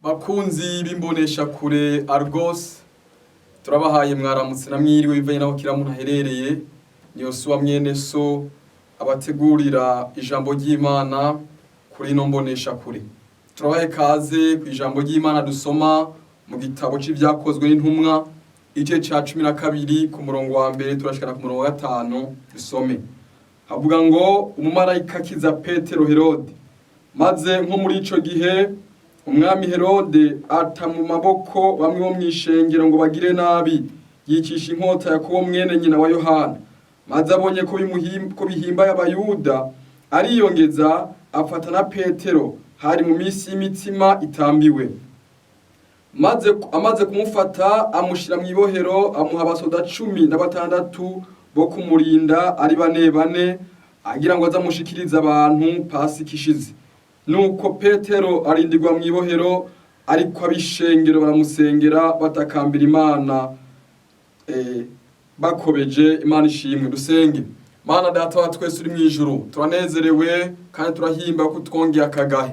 Bakunzi b'imboneshakure Argos, turabahaye mwaramutse na mwiriwe bivanye n'aho kira muntu aherereye. Ni Yosuwa mwene so abategurira ijambo ry'Imana kuri ino mboneshakure. Turabahaye kaze ku ijambo ry'Imana dusoma mu gitabo c'Ivyakozwe n'Intumwa, igice ca 12 ku murongo wa mbere turashikana ku murongo wa gatanu. Dusome havuga ngo: umumarayika akiza Petero Herode. Maze nko muri ico gihe umwami Herode ata mu maboko bamwe bo mw'ishengero ngo bagire nabi, yicisha inkota Yakobo mwene nyina wa Yohana. Maze abonye ko bihimbaye Abayuda, ariyongeza afata na Petero. Hari mu minsi y'imitsima itambiwe. Maze amaze kumufata amushira mw'ibohero, amuha abasoda 16 bo kumurinda ari bane bane, agira ngo azamushikirize abantu Pasika ishize. Nuko Petero arindirwa mw'ibohero, ariko ab'ishengero baramusengera batakambira Imana bakobeje. Imana ishimwe. Dusenge. Mana Data wa twese uri mw'ijuru, turanezerewe kandi turahimba ko twongeye akagahe.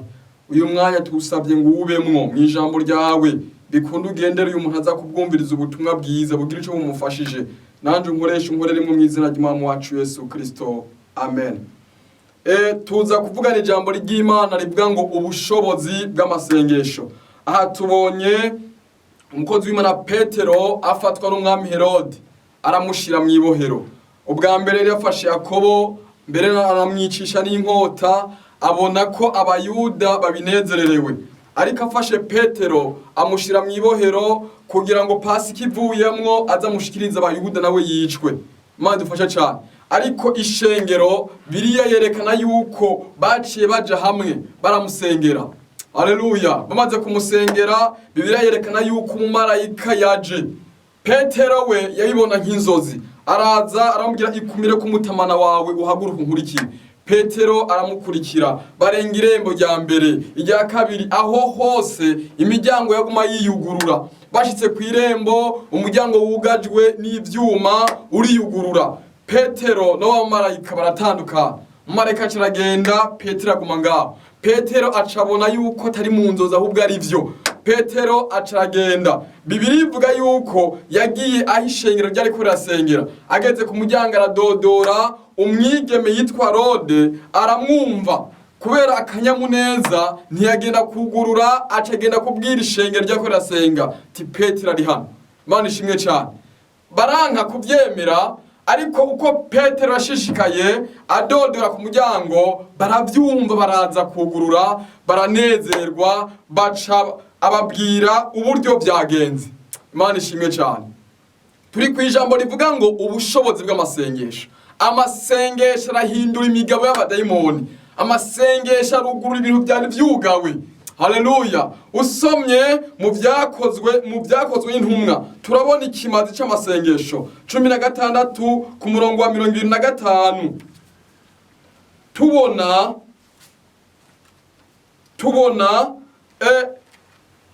Uyu mwanya tuwusabye ngo uwubemwo mw'ijambo ryawe, bikunde ugendere uyu muntu aza kubwumviriza ubutumwa bwiza bugira ico bumufashije. Nanje unkoresha, unkoreremwo, mw'izina ry'Umwami wacu Yesu Kristo, amen. Tuza kuvugana ijambo ry'Imana rivuga ngo ubushobozi bw'amasengesho. Aha tubonye umukozi w'Imana Petero afatwa n'umwami Herode, aramushira mw'ibohero. Ubwa mbere yari yafashe Yakobo mbere aramwicisha n'inkota, abona ko Abayuda babinezererewe, ariko afashe Petero amushira mw'ibohero kugira ngo Pasika ivuyemwo aze amushikirize Abayuda nawe yicwe. Imana dufashe cane. Ariko ishengero, biriya yerekana yuko baciye baja hamwe baramusengera. Aleluya! Bamaze kumusengera, Bibiliya yerekana yuko umumarayika yaje. Petero we yabibona nk'inzozi. Araza aramubwira: "Ikumire ku mutamana wawe, uhaguruke unkurikire." Petero aramukurikira, barenga irembo rya mbere, irya kabiri, aho hose imiryango yaguma yiyugurura. Bashitse ku irembo, umuryango wugajwe n'ivyuma uriyugurura. Petero n'uwo baratandukana. Umumarayika aca aragenda, Petero aguma ngaho. Petero acabona yuko atari mu nzozi, ahubwo ari vyo. Petero aca aragenda. Bibiliya ivuga yuko yagiye aho ishengero ryariko rirasengera. Ageze ku muryango aradodora. Umwigeme yitwa Rode aramwumva. Kubera akanyamuneza ntiyagenda kugurura, aca agenda kubwira ishengero ryariko rirasenga ti: "Petero ari hano." Imana ishimwe cane. Baranka kuvyemera, ariko uko Petero yashishikaye adodora ku muryango, baravyumva, baraza kugurura, baranezerwa, baca ababwira uburyo byagenze. Imana ishimwe cyane. Turi ku ijambo rivuga ngo ubushobozi bw'amasengesho. Amasengesho arahindura imigabo y'abadayimoni, amasengesho arugurura ibintu byari vyugawe. Haleluya! Usomye mu Vyakozwe n'Intumwa, turabona ikimazi c'amasengesho, 16 ku murongo wa 25. Tubona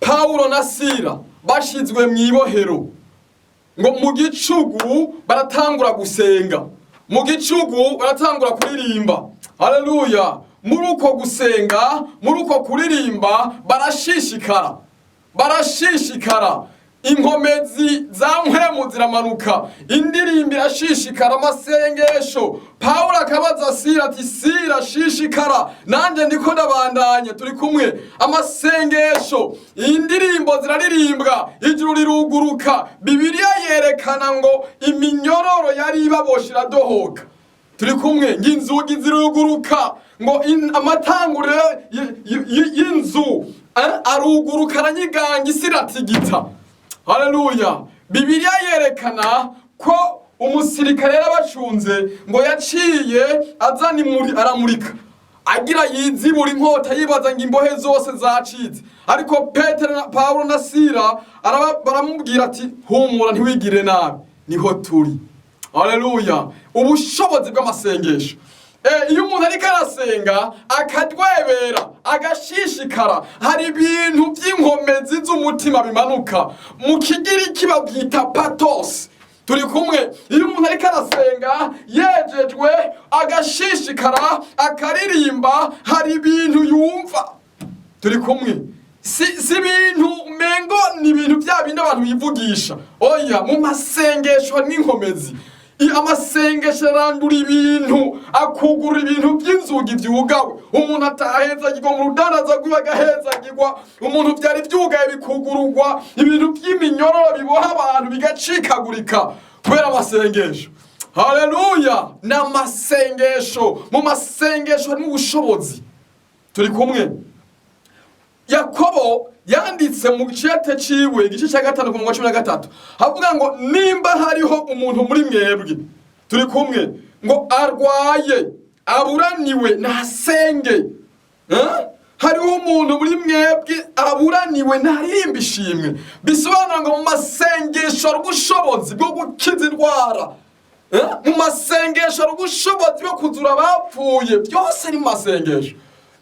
Paulo na Sila bashizwe mw'ibohero, ngo mu gicugu baratangura gusenga, mu gicugu baratangura kuririmba. Haleluya! Muri uko gusenga, muri uko kuririmba, barashishikara, barashishikara. Inkomezi za mpwemu ziramanuka, indirimbo irashishikara, amasengesho. Pawulo akabaza Sira ati: "Sira, shishikara, nanjye ndiko ndabandanye." Turi kumwe. Amasengesho, indirimbo ziraririmbwa, ijuru riruguruka. Bibiliya yerekana ngo iminyororo yari ibaboshe iradohoka. Turi kumwe? Ngo inzugi ziruguruka, ngo amatanguriro y'inzu aruguruka, aranyiganga, isi iratigita. Haleluya! Bibiliya yerekana ko umusirikare yarabacunze, ngo yaciye azana imuri aramurika, agira yizibura inkota, yibaza ngo imbohe zose zacitse. Ariko Petero na Pawulo na Sila baramubwira ati: "Humura, ntiwigire nabi, niho turi." Haleluya! Ubushobozi bw'amasengesho. Iyo umuntu ariko arasenga akadwebera, agashishikara, hari ibintu by'inkomezi z'umutima bimanuka. Mu Kigiriki babyita patos. Turi kumwe? Iyo umuntu ariko arasenga yejejwe, agashishikara, akaririmba, hari ibintu yumva. Turi kumwe? Si ibintu umengo ni ibintu bya bindi abantu bivugisha. Oya, mu masengesho harimo inkomezi. Amasengesho arandura ibintu, akugura ibintu by'inzugi byugawe. Umuntu atahezagirwa mu rudandaza rwiwe agahezagirwa, umuntu byari byugaye bikugururwa, ibintu by'iminyororo biboha abantu bigacikagurika kubera amasengesho. Haleluya! Ni amasengesho. Mu masengesho harimo ubushobozi. Turi kumwe? Yakobo yanditse mu cete ciwe, igice cya 5 ku murongo wa 13, havuga ngo: "Nimba hariho umuntu muri mwebwe," turi kumwe, ngo "arwaye, aburaniwe, nasenge." Eh? Hariho umuntu muri mwebwe aburaniwe, ntaririmba ishimwe. Bisobanura ngo mu masengesho hari ubushobozi bwo gukiza indwara. Eh? Mu masengesho hari ubushobozi bwo kuzura abapfuye. Byose ni mu masengesho.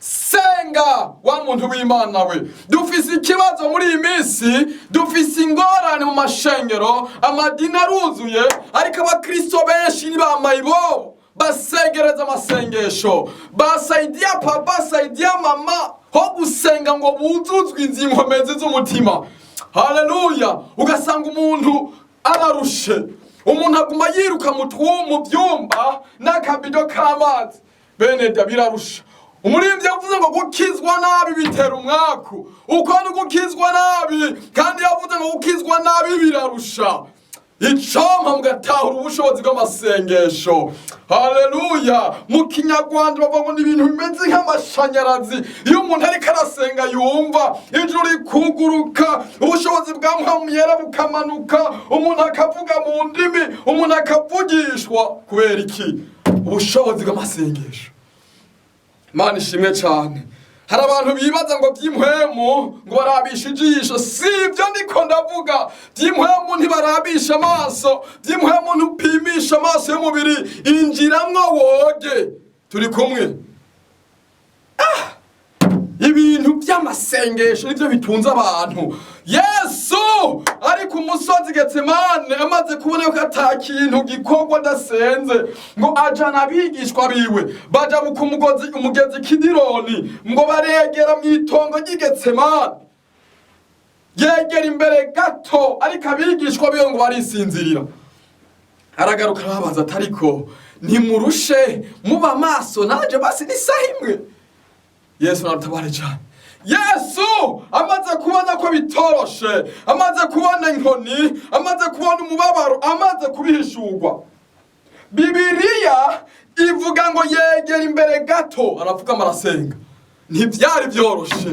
Senga, wa muntu w'Imana we. Dufise ikibazo muri iyi minsi, dufise ingorane mu mashengero. Amadini aruzuye, ariko abakristo benshi ni ba mayibobo basegereza amasengesho, basaidia papa, saidia mama, ho gusenga ngo buzuzwe izi nkomezi z'umutima. Haleluya! Ugasanga umuntu ararushe, umuntu aguma yiruka mu byumba n'akabido k'amazi. Bene da, birarusha. Umuririmbyi yavuze ngo gukizwa nabi bitera umwaku. Uko ni gukizwa nabi. Kandi yavuze ngo gukizwa nabi birarusha. Icompa mugatahura ubushobozi bw'amasengesho. Haleluya! Mu Kinyarwanda bavuga ngo ni ibintu bimeze nk'amashanyarazi. Iyo umuntu ariko arasenga, yumva ijuru rikuguruka, ubushobozi bwa Mpwemu Yera bukamanuka, umuntu akavuga mu ndimi, umuntu akavugishwa. Kubera iki? Ubushobozi bw'amasengesho. Imana ishimwe cyane. Hari abantu bibaza ngo by'impwemu ngo barabisha ijisho. Si ibyo ndiko ndavuga. By'impwemu ntibarabisha amaso, by'impwemu ntupimisha amaso y'umubiri. Injiramwo woge. Turi kumwe? Ibintu by'amasengesho nibyo bitunze abantu. Yesu ari ku musozi Getsemane, amaze kubona yuko ata kintu gikorwa adasenze, ngo ajana abigishwa biwe, baja ku mugozi, umugezi Kidironi, ngo baregera mu itongo ry'Igetsemane. Yegera imbere gato, ariko abigishwa biwe ngo barisinzirira. Aragaruka, arababaza ati: "Ariko ntimurushe muba maso nanje basi n'isaha imwe?" Yesu narutabare cyane. Yesu amaze kubona ko bitoroshe, amaze kubona inkoni, amaze kubona umubabaro, amaze kubihishurwa, Bibiliya ivuga ngo yegera imbere gato, aravuga, arasenga. Ntibyari byoroshe.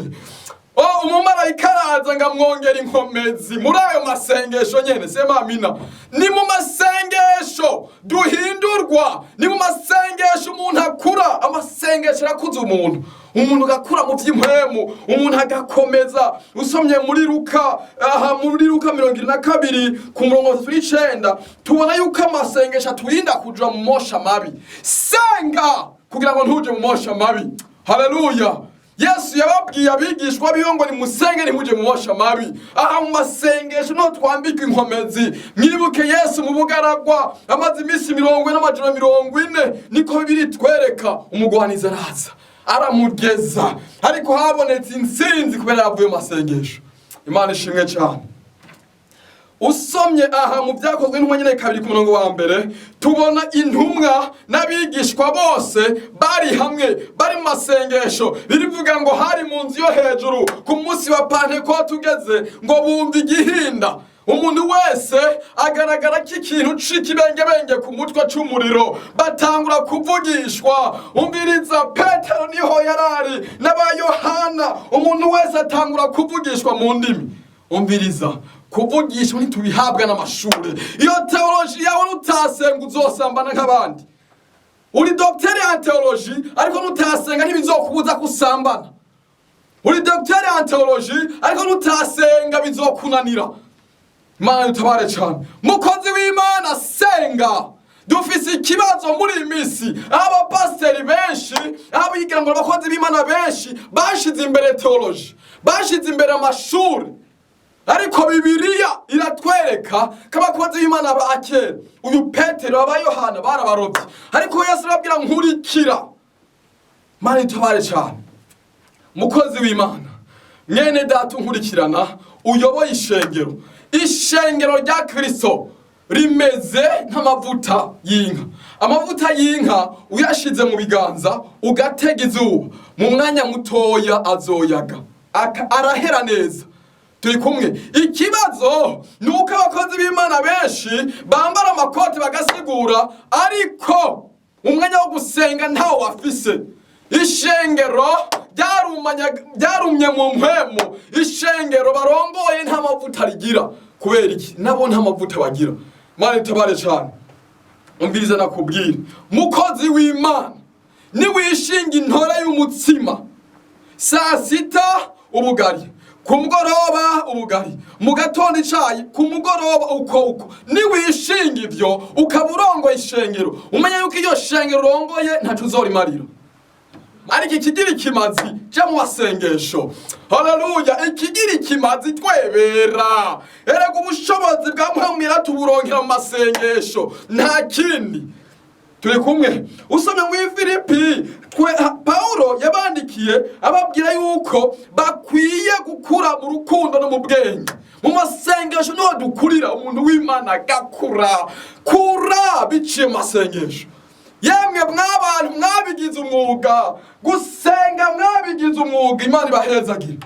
Oh, umumarayika araza ngo amwongere inkomezi muri ayo masengesho nyene. Sema amina. Ni mu masengesho duhindurwa, ni mu masengesho umuntu akura. Amasengesho arakuza umuntu, umuntu agakura mu by'impwemu, umuntu agakomeza. Usomye muri Luka, aha muri Luka 22 ku murongo wa 39, tubona yuko amasengesho aturinda kuja mu mosha mabi. Senga kugira ngo ntuje mu mosha mabi. Haleluya! Yesu yababwiye abigishwa biwe ngo: "Nimusenge, ntimuje mu mosha mabi." Aha mu masengesho niho twambika inkomezi. Mwibuke Yesu mu bugaragwa, amaze iminsi 40 n'amajoro 40, niko Bibiri twereka. Umugwanizi araza aramugeza, ariko habonetse intsinzi kubera yavuye mu masengesho. Imana ishimwe cyane. Usomye aha mu Byakozwe n'Intumwa nyine 2 ku murongo wa 1, tubona intumwa n'abigishwa bose bari hamwe, bari mu masengesho. Birivuga ngo hari mu nzu yo hejuru ku munsi wa Pantekote ugeze, ngo bumva igihinda, umuntu wese agaragara ko ikintu c'ikibengebenge ku mutwe c'umuriro, batangura kuvugishwa. Umviriza, Petero niho yarari n'aba Yohana, umuntu wese atangura kuvugishwa mu ndimi. Umviriza, kuvugisha ntitubihabwa n'amashuri. Iyo théologie yawe, nutasenga uzosambana nk'abandi. Uri docteur en théologie, ariko nutasenga ntibizokubuza kusambana. Uri docteur en théologie, ariko nutasenga bizokunanira. Imana itabare cyane. Mukozi w'Imana, senga. Dufise ikibazo muri iyi minsi, aho abapasiteri benshi, aho abigira ngo abakozi b'Imana benshi bashize imbere théologie, bashize imbere amashuri. Ariko Bibiliya iratwereka ko abakozi b'Imana ba kera, uyu Petero, aba Yohana, barabarobye, ariko Yesu arababwira: "Nkurikira." Mana itabare cyane. Mukozi w'Imana, Mwene data unkurikirana, uyoboye ishengero, ishengero rya Kristo rimeze nk'amavuta y'inka. Amavuta y'inka uyashize mu biganza, ugatega izuba, mu mwanya mutoya azoyaga, arahera neza. Turi kumwe? Ikibazo ni uko abakozi b'Imana benshi bambara amakoti bagasigura, ariko umwanya wo gusenga ntawo bafise. Ishengero ryarumye mu mpwemu. Ishengero barongoye nta mavuta rigira. Kubera iki? Nabo nta mavuta bagira. Mana itabare cyane. Umviriza nakubwira, mukozi w'Imana, niwishinga intore y'umutsima, saa sita ubugari, ku mugoroba ubugari, mu gatondo icayi, ku mugoroba uko uko, niwishinga ivyo ukaba urongoye ishengero, umenye yuko iyo shengero urongoye ntaco uzorimarira. Ariko ikigira ikimazi, ja mu masengesho. Haleluya! Ikigira ikimazi, twebera erega ubushobozi bwa Muhamira tuburonkera mu masengesho, nta kindi. Turi kumwe? Usomye muri Filipi, twe Paulo yabandikiye ababwira yuko bakwiye gukura mu rukundo no mu bwenge. Mu masengesho niho dukurira. Umuntu w'Imana agakura kura biciye mu masengesho. Yemwe mwabantu mwabigize umwuga gusenga, mwabigize umwuga, Imana ibahezagire.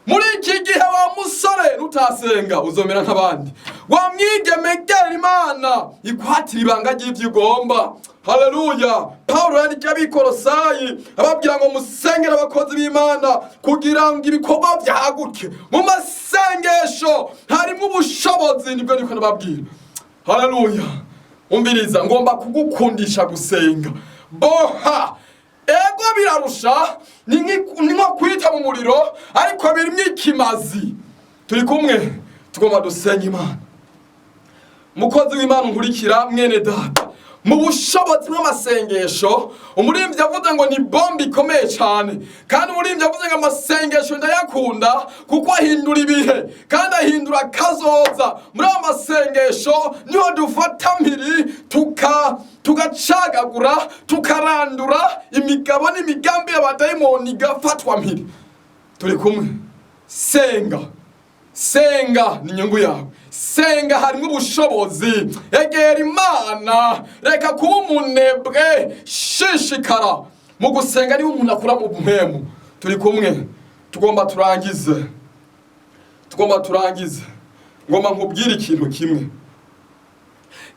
Muri iki gihe, wa musore, nutasenga uzomera nk'abandi. Wa mwigeme, gera Imana ikwatira ibanga ry'ivyo igomba. Haleluya! Pawulo yandikiye Abikorosayi ababwira ngo musengere abakozi b'Imana kugira ngo ibikorwa vyaguke. Mu masengesho harimo ubushobozi, nibwo niko nababwira. Haleluya! Umviriza, ngomba kugukundisha gusenga. Boha ego birarusha, ni nko kwita mu muriro, ariko birimo ikimazi. Turi kumwe? Tugomba dusenga Imana. Mukozi w'Imana nkurikira, mwene data, mu bushobozi bw'amasengesho, umuririmbyi yavuze ngo ni bombe ikomeye cyane. Kandi umuririmbyi yavuze ngo amasengesho ndayakunda kuko ahindura ibihe kandi ahindura kazoza. Muri ayo masengesho niho dufata mpiri, tugacagagura, tukarandura imigabo n'imigambi y'abadayimoni, igafatwa mpiri. Turi kumwe? Senga, senga, ni inyungu yawe. Senga, harimo ubushobozi. Egera Imana, reka kuba umunebwe, shishikara mu gusenga, niba umuntu akura mu mpemu. Turi kumwe? Tugomba turangize, tugomba turangize. Ngomba nkubwire ikintu kimwe.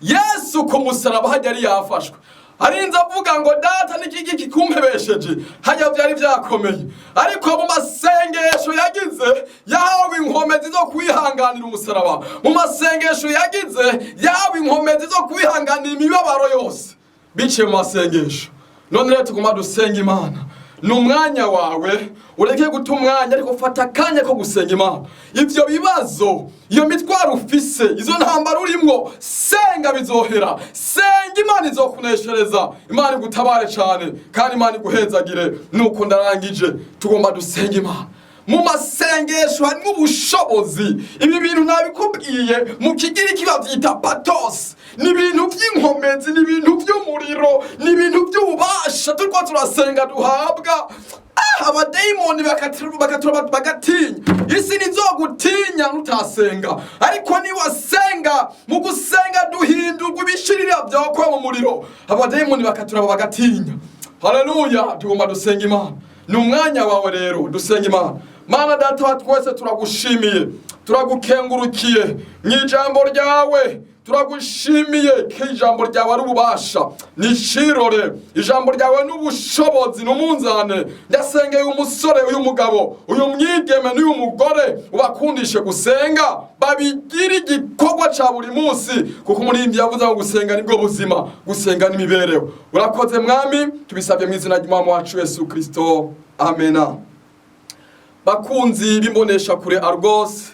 Yesu ku musaraba hajya yari yafashwe, arinze avuga ngo: "Data, niki kikumpebesheje?" Hajya byari byakomeye, ariko mu masengesho yagize yahawe inkomezi zo kwihanganira umusaraba. Mu masengesho yagize yahawe inkomezi zo kwihanganira imibabaro yose, biciye mu masengesho. None rero tugomba dusenga Imana. Ni umwanya wawe, ureke guta umwanya, ariko fata akanya ko gusenga Imana. Ibyo bibazo, iyo mitwaro ufise, izo ntambara urimwo, senga bizohera. Senga, Imana izokuneshereza. Imana igutabare cyane kandi Imana iguhezagire. Nuko ndarangije. Tugomba dusenga Imana. Mu masengesho harimo ubushobozi. Ibi bintu nabikubwiye, mu Kigiriki babyita patos. Ni ibintu by'inkomezi, ni ibintu by'umuriro, ni ibintu by'ububasha. Turiko turasenga duhabwa. Abadayimoni bakatura bagatinya. Isi ntizogutinya nutasenga, ariko niwasenga, mu gusenga duhindurwa ibishirira byakwa mu muriro, abadayimoni bakaturaba bagatinya. Haleluya! Tugomba dusenga Imana. Ni umwanya wawe rero, dusenga Imana. Mana Data wa twese, turagushimiye, turagukengurukiye mu ijambo ryawe. Turagushimiye ko ijambo ryawe ari ububasha, ni icirore. Ijambo ryawe ni ubushobozi, ni umunzane. Ndasengeye umusore, uyu mugabo, uyu mwigeme n'uyu mugore, ubakundishe gusenga, babigire igikorwa ca buri munsi, kuko umuririmbyi yavuze ngo gusenga nibwo buzima, gusenga n'imibereho. Urakoze Mwami, tubisabye mu izina ry'Umwami wacu Yesu Kristo, amena. Bakunzi b'imbonesha kure Argos,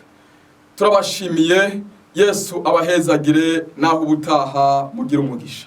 turabashimiye. Yesu abahezagire. Naho ubutaha, mugire umugisha.